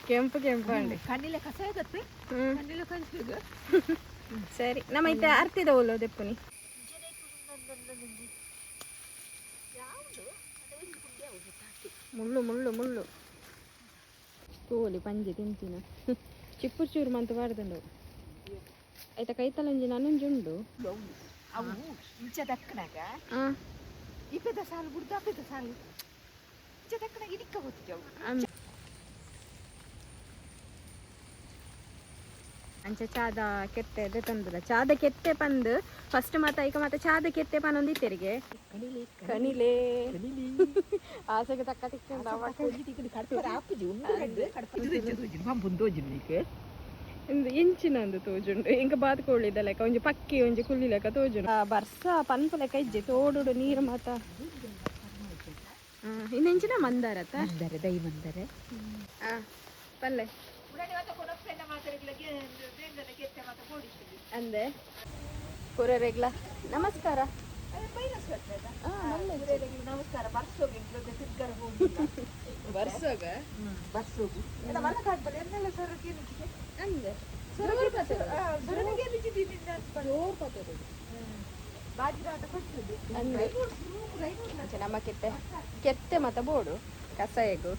ಕೆಂಪು ಕೆಂಪು ಅಂಡಿ. ಕಣ್ಣಿಲೆ ಕಸಾಯ ಗತ್ತೆ. ಹ್ಮ್. ಕಣ್ಣಿಲೆ ಕಲಿಸುಗ. ಸರಿ, ನಮ್ಮ ಇತ್ತೆ ಅರ್ತಿದ ಓಲೋ ದೆಪ್ಪುನಿ. ಮುಳ್ಳು ಮುಳ್ಳು ಮುಳ್ಳು. ಕೋಲಿ ಪಂಜಿ ತಿಂತಿನ ಚಿಪ್ಪು ಚೂರು ಮಂತು ಬಾರ್ದುಂಡು. ಆಯ್ತಾ, ಕೈತಲೊಂಜಿ ನಾನೊಂಜಿ ಉಂಡು. ಅವು ಇಂಚ ದಕ್ಕನಾಗ ಆ. ಈ ಪೆದ ಸಾಲು ಬುಡ್ದು ಆ ಪೆದ ಸಾಲು ಇಂಚ ದಕ್ಕನಾಗ ಇಡಿಕ್ಕ ಗೊತ್ತಿಗೆ ಅವು. ಅಂಚ ಚಾದ ಕೆತ್ತೆ ತಂದದ, ಚಾದ ಕೆತ್ತೆ ಪಂದ್ ಫಸ್ಟ್ ಮಾತ ಈಗ ಮಾತ ಚಾದ ಕೆತ್ತೆ ಪನೊಂದು ಇತ್ತೆರಿಗೆ. ಕಣಿಲೆ. ಕಣಿಲೆ. ಕಣಿಲೆ. ಆಸೆಗೆ ತಕ್ಕ ತಿಕ್ಕಂಡ. ಇಂದು ಇಂಚಿನ ಒಂದು ತೋಜುಂಡು. ಇಂಕ ಬಾತ್ಕೋಳಿದ ಲೆಕ್ಕ ಒಂಜಿ ಪಕ್ಕಿ ಒಂಜಿ ಕುಲ್ಲಿ ಲೆಕ್ಕ ತೋಜುಂಡು. ಆ ಬರ್ಸ ಪನ್ಪು ಲೆಕ್ಕ ಇಜ್ಜಿ, ತೋಡುಡು ನೀರು ಮಾತ. ಇಂಚಿನ ಮಂದಾರತ್ತ. ಮಂದರೆ ದೈ ಮಂದರೆ. ಆ, ಪಲ್ಲೆ ಅಂದೆ. ಪೂರರೆಗ್ಲ ನಮಸ್ಕಾರ. ಆ, ಮಲ್ಲೆ. ನಮಸ್ಕಾರ, ಬರ್ಸೋಗಿ. ಬರ್ಸೋಗ. ಬರ್ಸೋಗು ಎನ್ನೆಲ್ಲ ಸೊರಕೆ. ಅಂದೆ. ಅಂದೆ. ಅಂಚೆ ನಮ್ಮ ಕೆತ್ತೆ ಕೆತ್ತೆ ಮತ ಬೋಡು ಕಸಾಯಗು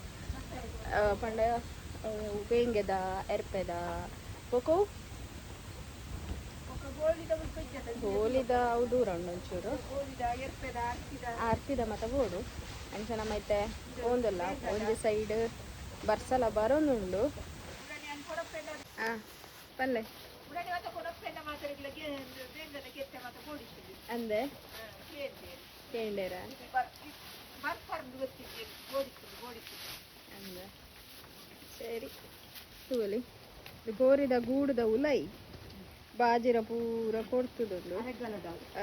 ಪಂಡ ಬೇಂಗೆದ ಎರ್ಪೆದ ಬೊಕೋ ಗೋಲಿದ ಅವು ದೂರ ಉಂಡು ಒಂಚೂರು. ಆರ್ತಿದ ಮತ ಬೋಡು. ಅಂಚೆ ನಮ್ಮ ಐತೆ ಒಂದಲ್ಲ ಒಂಜಿ ಸೈಡ್ ಬರ್ಸಲ ಬರೋನುಂಡು. ಆ, ಪಲ್ಲೆ ಅಂದೆ. ಕೇಂಡೇರ ಅಂದ. ಸರಿ, ತೂಲಿ, ಇದು ಗೋರಿದ ಗೂಡುದ ಉಲೈ ಬಾಜಿರ ಪೂರ ಕೊಡ್ತುದುಂಡು.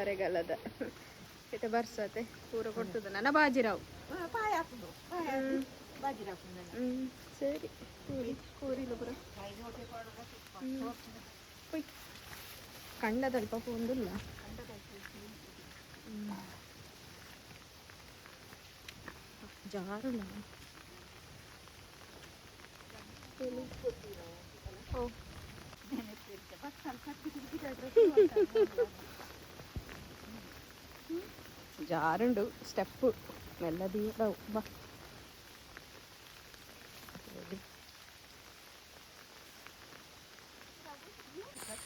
ಅರೆಗಲದ ಇತ್ತೆ ಬರ್ಸತೆ ಪೂರ ಕೊಡ್ತದ ನನ್ನ ಬಾಜಿರಾವ್. ಹ್ಮ್, ಸರಿ, ತೂಲಿ ಕೋರಿಲ ಪೂರ. ಪೊಯ್ ಕಂಡದಲ್ಪ ಪೋಂದುಲ್ಲ. ಜಾರುಲ್ಲ. ಓ, ಜಾರುಂಡು ಸ್ಟೆಪ್ ಮೆಲ್ಲ ದೀಡವು ಬಾ.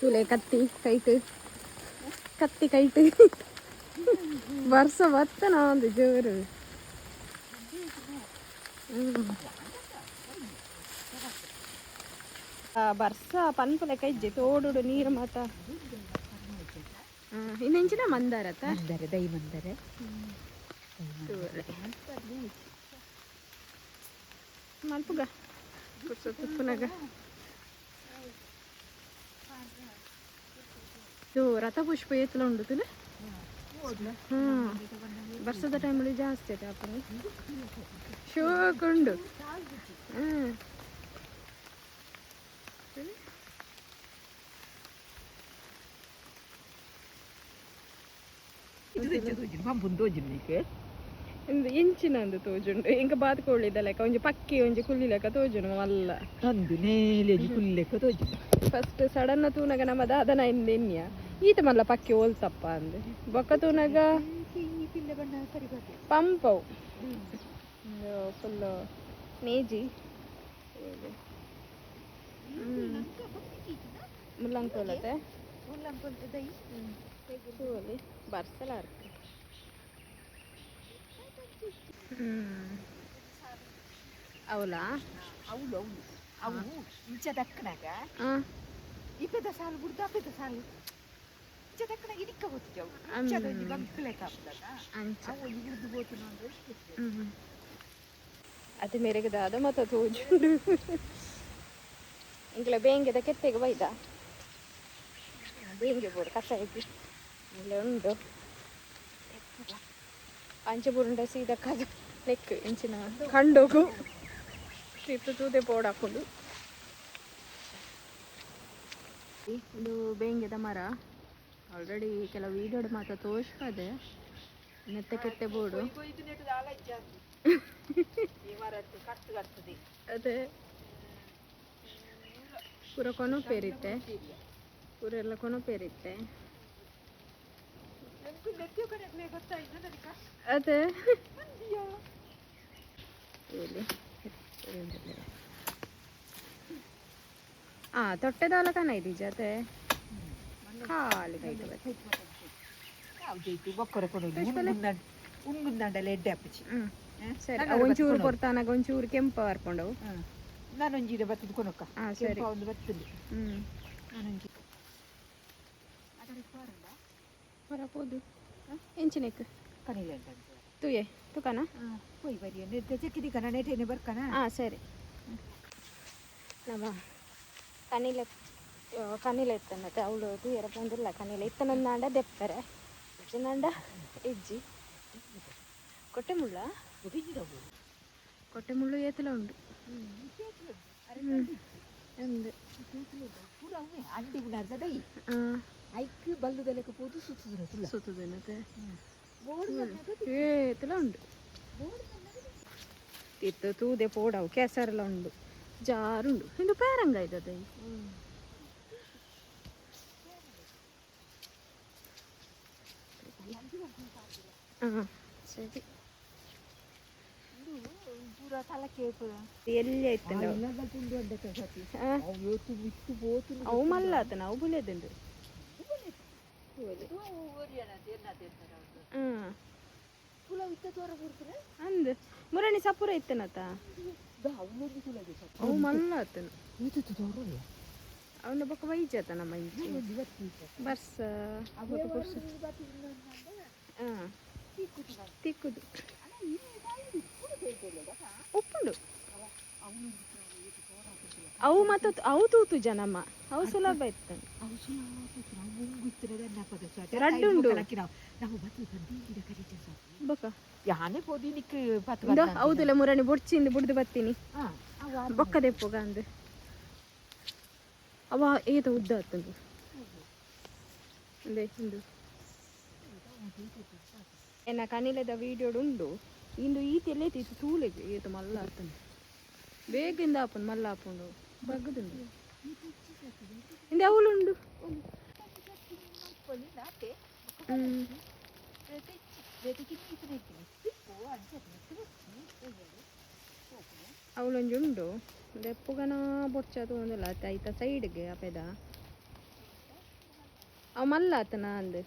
ತುಲೆ ಕತ್ತಿ ಕೈಟ್, ಕತ್ತಿ ಕೈಟ್. ವರ್ಷ ಬತ್ತನ ಒಂದು ಜೋರು. ಹ್ಮ್. ಆ, ಬರ್ಸ ಪನ್ಪು ಲೆಕ್ಕ ಇಜ್ಜಿ, ತೋಡುಡು ನೀರು ಮಾತ. ಇಂಚಿನ ಮಂದಾರತ್ತ. ಮಂದರೆ ದೈ ಮಂದರೆ. ಮಲ್ಪುಗ ತುಪ್ಪುನಗ. ಇದು ರಥಪುಷ್ಪ ಏತಲ ಉಂಡು ತುಲೆ. ಹ್ಮ್, ಬರ್ಸದ ಟೈಮಲ್ಲಿ ಜಾಸ್ತಿ ಆಯ್ತು ಅಪ್ಪನ ಶೋಕ್ ಉಂಡು. ಹ್ಮ್. ಇಂದು ಇಂಚಿನ ಒಂದು ತೋಜುಂಡು. ಇಂಕ ಬಾತ್ಕೋಳಿದ ಲೆಕ್ಕ ಒಂಜಿ ಪಕ್ಕಿ ಒಂಜಿ ಕುಲ್ಲಿ ಲೆಕ್ಕ ತೋಜುಂಡು ಮಲ್ಲ. ಅಂದು ನೇಲೇಜಿ ಕುಲ್ಲೆಕ್ಕ ತೋಜುಂಡು. ಫಸ್ಟ್ ಸಡನ್ ತೂನಗ ನಮ್ಮ ದಾದನ ಇಂದೆನ್ಯ ಈತ ಮಲ್ಲ ಪಕ್ಕಿ ಓಲ್ತಪ್ಪ ಅಂದ್. ಬೊಕ್ಕ ತೂನಗ ಈ ಪಿಲ್ಲೆ ಬಣ್ಣ ಸರಿ ಬರ್ತದೆ. ಪಂಪವು ಫುಲ್ ನೇಜಿ ಮುಲ್ಲಂಕೋಲತೆ. ದೈ. ತೂವಲಿ ಬರ್ಸಲ ಅರ್ಥ. ಅವಲಾ. అవును అవును, ಅವು ಇಂಚ ದಕ್ಕನಾಗ ಈ ಪೆದ ಸಾಲು ಬುಡ್ದು ಆ ಪೆದ ಸಾಲು ಇಂಚ ದಕ್ಕನಾಗ ಇಡಿಕ್ಕ ಹೋತಿಗೆ ಅವು ಇಂಚದ ಒಂಜಿ ಬಂಕ್ ಲೆಕ್ಕ ಆಪುದಲ್ಲ. ಅಂಚ. ಅವು ಇಳಿದು ಬೋತುನ ಅಂದ್ರೆ. ಅದು ಮೇರೆಗೆ ದಾದ ಮತ ತೋಜುಂಡು. ಇಂಕ್ಲ ಬೇಂಗೆದ ಕೆತ್ತೆಗೆ ಬೈದ. ಬೇಂಗೆ ಬೋಡು ಕಸಾಯಕ್ಕೆ ಇಲ್ಲ ಉಂಡು. ಅಂಚೆ ಬುರುಂಡ ಸೀದಾ ಕದ ನೆಕ್ ಇಂಚಿನ ಕಂಡೋಗು ತಿತ್ತು ತೂದೆ ಪೋಡಾಪುಂಡು. ಇದು ಬೇಂಗೆದ ಮರ. ಆಲ್ರೆಡಿ ಕೆಲವು ವೀಡಿಯೋಡ್ ಮಾತ ತೋಷ್ಪದೆ. ನೆತ್ತೆ ಕೆತ್ತೆ ಬೋಡು. ಕೊಯ್ದು ನೆಟ್ಟು ದಾಲ ಇಜ್ಜಾಂದು ಈ ಮರಟ್ಟು ಕಟ್ಟು ಕಟ್ಟದೆ. ಅದೇ. ಪೂರ ಕೊನೊಪೇರಿತ್ತೆ ಪೂರೆಲ್ಲ ಕೊನೊಪೇರಿತ್ತೆ. ಅದೇ ಆ ತೊಟ್ಟೆದಾಲ ಕನ ಇದ್ದೀಜ ಅದೇ ಖಾಲಿ ಕೈಟ್ ಬತ್ತೆ. ಉಂಗುಂದಾಂಡಲ ಎಡ್ಡೆ ಅಪ್ಪಚಿ. ಹ್ಮ್ ಸರಿ, ಒಂಚೂರು ಕೊರ್ತಾನಾಗ ಒಂಚೂರು ಕೆಂಪು ಹರ್ಕೊಂಡವು. ನಾನೊಂಜಿರ ಬತ್ತದ ಕೊನೊಕ್ಕ. ಹಾ ಸರಿ. ಒಂದು ಬತ್ತುಂಡು. ಹ್ಮ್. ನಾನೊಂಜಿ. ಹೊರಪೋದು ಎಂಚಿನೆಕ್. ಕಣಿಲೆ. ತುಯೆ ತುಕನ. ಪೋಯ್ ಬರಿ ನೆಟ್ಟ ಚೆಕ್ಕಿದಿ ಕಣ ನೆಟೇನೆ ಬರ್ಕನ. ಹಾಂ ಸರಿ. ನಮ್ಮ ಕನಿಲೆ ಕನಿಲೆ ಇತ್ತನ್ನತ್ತೆ ಅವಳು ತೂಯರ ಪೋಂದಿಲ್ಲ. ಕನಿಲೆ ಇತ್ತನಂದಾಂಡ ದೆಪ್ಪರೆ ಇಜ್ಜಿನಾಂಡ ಇಜ್ಜಿ. ಕೊಟ್ಟೆ ಮುಳ್ಳ, ಕೊಟ್ಟೆ ಮುಳ್ಳು ಏತಲ ಉಂಡು. ಅಂದು. ಪೂರ ಅವೇ ಅಂಡಿ ಉಣಾರ್ದ ಐಕ್ ಬಲ್ಲುದಲೆಕ್ಕ ಪೋದು ಸುತ್ತುದು ತುಲ್ಲ. ಸುತ್ತುದನ್ನತೆ ಏತಲ ಉಂಡು. ತಿತ್ತು ತೂದೆ ಪೋಡವು ಕೆಸರೆಲ್ಲ ಉಂಡು, ಜಾರುಂಡು. ಇಂದು ಪೇರಂಗ ಇದ್ದದೆ. ಹಾಂ ಸರಿ. ಪೂರ ತಲಕ್ಕೆ. ಎಲ್ಲಿ ಆಯ್ತಂಡ? ಅವು ಮಲ್ಲ ಆತನ ಅವು ಬುಲೆದುಂಡು. ಹ್ಮ್. ಅಂದ್ ಮುರಣಿ ಸಪುರ ಇತ್ತನತ. ಅವು ಮಲ್ಲ ಆತನ ಅವನ ಬೊಕ್ಕ ವೈಜಾತ ನಮ್ಮ ಇಂಚಿ ಬರ್ಸ ಬೊಕ್ಕ ಪುರ್ಸ. ಹಾಂ ತಿಕ್ಕುದು ಉಪ್ಪುಂಡು. ಅವು ಮತ್ತು ಅವು ತೂತು ಜನಮ್ಮ ಅವು ಸುಲಭ ಇತ್ತು. ರಡ್ಡು ಉಂಡು. ಬೊಕ್ಕ ಯಾನೆ ಪೋದಿನಿಕ್ ಪತ್ತು. ಇಂದ ಹೌದಲ್ಲ ಮುರಣಿ ಬೊಡ್ಚಿಂದು ಬುಡ್ದು ಬತ್ತೀನಿ. ಬೊಕ್ಕ ದೆಪ್ಪುಗ ಅಂದ್ ಅವ ಏತ ಉದ್ದ ಆತಂದು ಅಂದೆ ಇಂದು ಎನ್ನ ಕನಿಲದ ವೀಡಿಯೋಡು ಉಂಡು. ಇಂದು ಈತ ಎಲ್ಲೈತಿ ಇತ್ತು ತೂಲೆಗ್ ಏತ ಮಲ್ಲ ಆತಂದು ಬೇಗಿಂದ ಆಪುಂಡು ಮಲ್ಲ ಆಪುಂಡು ಬಗ್ಗುದುಂಡು. ಇಂದು ಅವಳುಂಡು. ಹ್ಮ್. ಅವಳೊಂಜಿ ಉಂಡು ದೆಪ್ಪುಗನ ಬೊಡ್ಚದು ಒಂದಿಲ್ಲ ಐತ ಸೈಡ್ಗೆ ಅಪೆದ ಅವ ಮಲ್ಲ ಆತನ ಅಂದ್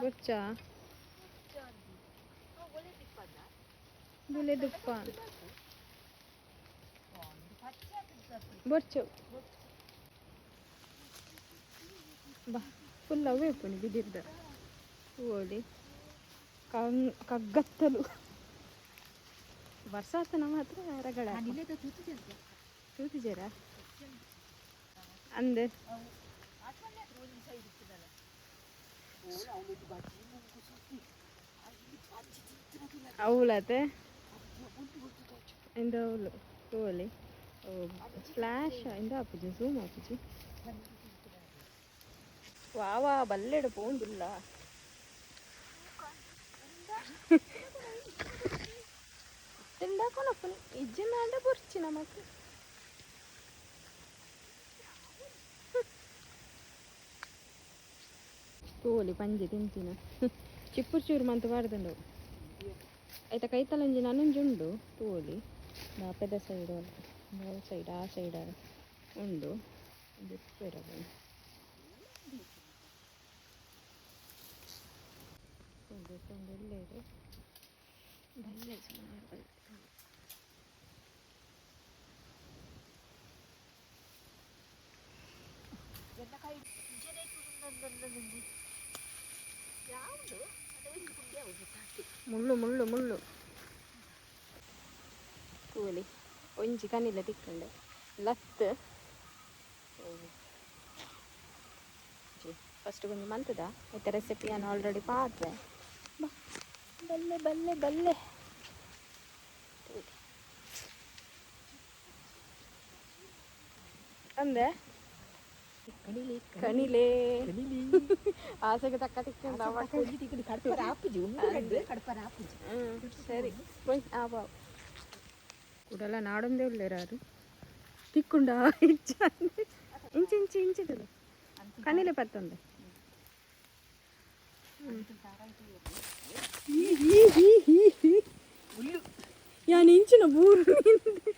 ಬೊಡ್ಚ ಬುಲೆ ದುಪ್ಪ ಬೊಡ್ಚು ಬಾ. ಫುಲ್ ಅವೇ ಉಪ್ಪುಂಡು ಬಿದಿರ್ದ ಹೋಳಿ ಕಂಗ್ ಕಗ್ಗತ್ತಲು. ಬರ್ಸಾತನ ಮಾತ್ರ ರಗಡ ತೂತಿಜೇರಾ ಅಂದ್. ಅವಳತೆ ಇಂದ ಅವಳು ತೋಲಿ ಫ್ಲ್ಯಾಶ್ ಇಂದ ಆಪುಜಿ ಝೂಮ್ ಆಪುಜಿ. ವಾ ವಾ ಬಲ್ಲೆಡು ಪೋಂದುಲ್ಲ. ತಿಂಡಾಕೊನಪ್ಪನಿ ಇಜ್ಜಿನಾಂಡ ಬೊರ್ಚಿ ನಮಕ್. ತೋಲಿ ಪಂಜಿ ತಿಂತಿನ ಚಿಪ್ಪುರು ಚೂರು ಮಂತ್ ಪಾಡ್ದುಂಡು. ಐತ ಕೈತಲೊಂಜಿ ನನೊಂಜಿ ಉಂಡು ತೋಲಿ ಪೆದ ಸೈಡ್ ಸೈಡ್ ಆ ಸೈಡ್ ಉಂಡು. ದೆಪ್ಪೆರ್ ಅವೆನ್. ದೆತ್ತೊಂದು ಉಲ್ಲೆರ್ ಬಲ್ಲೆ ಸುಮಾರು ಬಲ್ಲೆ. ಮುಳ್ಳು ಮುಳ್ಳು ಮುಳ್ಳು ತೂವಲಿ ಒಂಜಿ ಕನಿಲ ತಿಕ್ಕಂಡು ಲತ್ತ್ ಫಸ್ಟ್ ಒಂಜಿ ಮಂತದ ಐತ ರೆಸಿಪಿಯನ್ನು ಆಲ್ರೆಡಿ ಪಾಡ್ರೆ. ಬಾ ಬಲ್ಲೆ ಬಲ್ಲೆ ಬಲ್ಲೆ ತೂಲೆ. ಅಂದೆ ಕಣಿಲೆ ಆಸೆಗೆ ತಕ್ಕ ತಿಕ್ಕಂಡ. ಹ್ಮ್ ಸರಿ ಪೋಯ್. ಆ ಬಾ ಕುಡಲ ನಾಡೊಂದೇ ಉಲ್ಲೇರಾರು. ತಿಕ್కుండా ಇಚ್ಚ ಇಂಚಿ ಇಂಚಿ ಇಂಚಿದದು ಕಣ್ಣಿಲೆ ಪತ್ತೊಂದು ಯಾನ್ ಇಂಚಿನ ಬೂರು ನಿಂದೆ.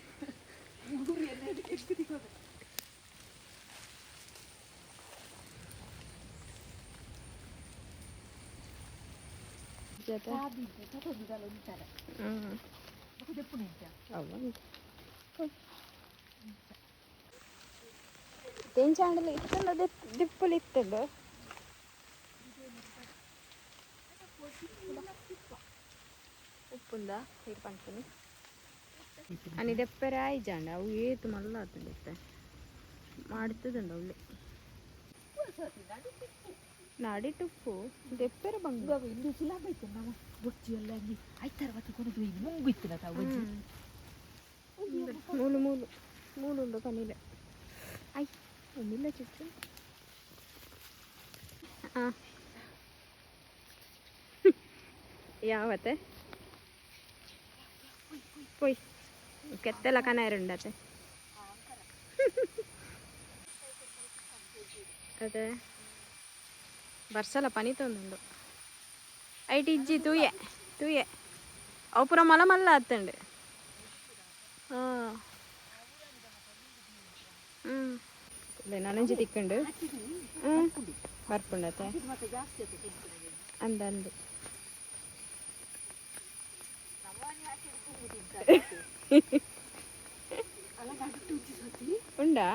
ಜೊತೆ ಹ್ಮ್ ತೇಂಚಾಂಡಲ ಇತ್ತಂಡ ದಿಪ್ಪುಲು ಇತ್ತಂಡು ಉಪ್ಪುಂದ ನೀರು ಪನ್ಪುನಿ అని ದೆಪ್ಪರೆ ಆಯ್ಜಾಂಡ ಅವು ಏತು ಮಲ್ಲ ಆತಂಡಿತ್ತೆ ಮಾಡ್ತದಂಡ ಅವಳೆ ನಾಡಿಟ್ಟುಪ್ಪು ದೆಪ್ಪರೆ ಬಂಗ ಇಂದು ಸುಲಭ ಇತ್ತು ನಮ್ಮ ಬೊಚ್ಚಿ ಎಲ್ಲ ಐತಾರ ಮತ್ತೆ ಕೊನದು ಮುಂಗು ಇತ್ತು ತಾವು ಬಜ್ಜಿ. ಮೂಲು ಮೂಲು ಮೂಲು ಉಂಡು ಕನಿಲೆ I ಒಮ್ಮಿಲ್ಲ ಚುಚ್ಚು ಆ ಯಾವತ್ತೆ ಪೊಯ್ ಕೆತ್ತೆಲ್ಲ ಕನಾಯರುಂಡತೆ ಅದೇ ಬರ್ಸಲ ಪನಿ ತಂದುಂಡು ಐಟ್ ಇಜ್ಜಿ ತೂಯೆ ತೂಯೆ ಅವು ಪೂರ ಮಲ ಮಲ್ಲ ಆತಂಡು. ಹಾಂ ಹ್ಞೂ ನಾನೊಂಜಿ ತಿಕ್ಕಂಡು. ಹ್ಞೂ ಬರ್ಪುಂಡತೆ ಅಂದ ಅಂದು. ಉಂಡಾ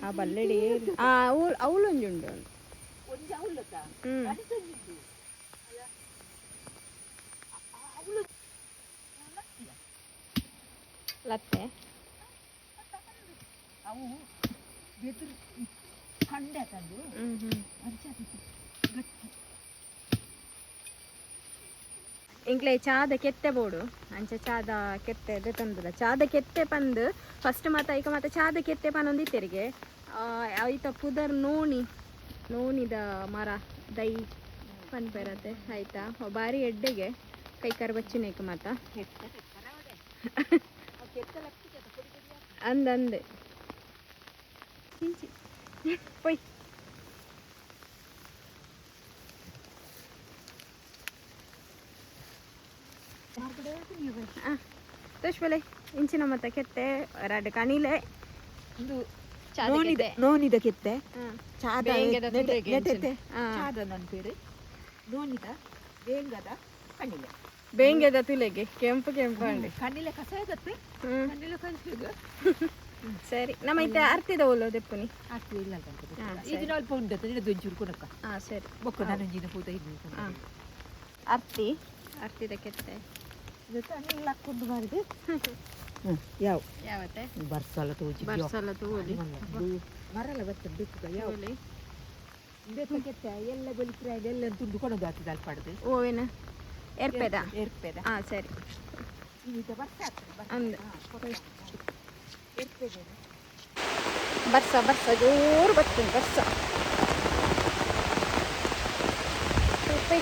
ಆ ಬಲ್ಲೆಡಿ ಆ ಅವು ಅವಳೊಂಜಿ ಉಂಡು. ಹ್ಞೂ ಲತ್ತೆ ಅವು ಬೆದುರು ಕಂಡೆ ತಂದು ಹ್ಞೂ ಹ್ಞೂ ಅಂಚೆ ಗಟ್ಟಿ. ಎಂಕ್ಲೆ ಚಾದ ಕೆತ್ತೆ ಬೋಡು ಅಂಚ ಚಾದ ಕೆತ್ತೆ ತಂದದ ಚಾದ ಕೆತ್ತೆ ಪಂದ್ ಫಸ್ಟ್ ಮಾತ ಈಗ ಮಾತ ಚಾದ ಕೆತ್ತೆ ಪನೊಂದಿತ್ತೆರಿಗೆ ಐತ ಪುದರ್ ನೋಣಿ ನೋಣಿದ ಮರ ದೈ ಪನ್ಪೆರತೆ ಆಯ್ತಾ ಬಾರಿ ಎಡ್ಡೆಗೆ ಕೈಕಾರ್ ಬಚ್ಚಿನೇಕ ಮಾತ ಅಂದ ಅಂದೆ ಇಂಚಿ ಪೊಯ್. ತೋಷ್ಬಲೆ ಇಂಚಿನ ಮತ್ತ ಕೆತ್ತೆ ರಡ್ ಕಣಿಲೆ ಒಂದು ಚಾದ ನೋನಿದ ಕೆತ್ತೆ. ನೋನಿದ ಕೆತ್ತೆ ಹಾ. ಚಾದ ಬೇಂಗದ ತುದೆಗೆ ನೆಟೆತೆ ಇಂಚಿನ. ಹಾ. ಚಾದ ನನ್ನ പേര് ನೋನಿದ ಬೇಂಗದ ಕಣ್ಣಿಲೆ. ಬೇಂಗೆದ ತುಲೆಗೆ ಕೆಂಪು ಕೆಂಪು ಅಂಡಿ. ಕಣ್ಣಿಲೆ ಕಸಾಯದತ್ತೆ. ಹ್ಮ್. ಕಣ್ಣಿಲೆ ಕಸಾಯ. ಸರಿ ನಮ್ಮ ಇತ್ತೆ ಅರ್ತಿದ ಒಲ್ಲೋ ದೆಪ್ಪುನಿ. ಆಗ್ತದೆ ಇಲ್ಲ ಅಂತ. ಹಾ, ಈ ದಿನ ಅಲ್ಪ ಉಂಟು ನಿನ್ನ ಒಂಚೂರು ಕೊನಕ್ಕ. ಹಾ ಸರಿ. ಬೊಕ್ಕ ನಾನೊಂಜಿನ ಪೂತ ಇದು. ಹಾ ಅರ್ತಿ ಅರ್ತಿದ ಕೆತ್ತೆ. ಕಣ್ಣಿಲ್ಲ ಹಾಕೊಂಡು ಮಾಡಿದೆ ಯಾವ ಯಾವತ್ತೆ ಬರ್ಸಲ ತೋಜಿ. ಬರ್ಸಲ ತೂಲಿ. ಮರಲ ಬರ್ತದೆ ಬೆಕ್ಕುಗ ಯಾವ ತೂಲಿ. ಬೆಕ್ಕ ಕೆತ್ತೆ ಎಲ್ಲ ಬಲಿಕ್ರೆ ಎಲ್ಲ ತುಂಡು ಕೊಡೋದು ಆಗ್ತದೆ ಅಲ್ಪಾಡ್ದು. ಓವೇನ ಏರ್ಪೆದ. ಏರ್ಪೆದ. ಹಾ ಸರಿ. ಈಗ ಬರ್ಸ ಆಗ್ತದೆ ಬರ್ಸ. ಅಂದ ಹಾ, ಏರ್ಪೆದೆ. ಬರ್ಸ ಬರ್ಸ ಜೋರು ಬರ್ತದೆ ಬರ್ಸ. ಉಪ್ಪು.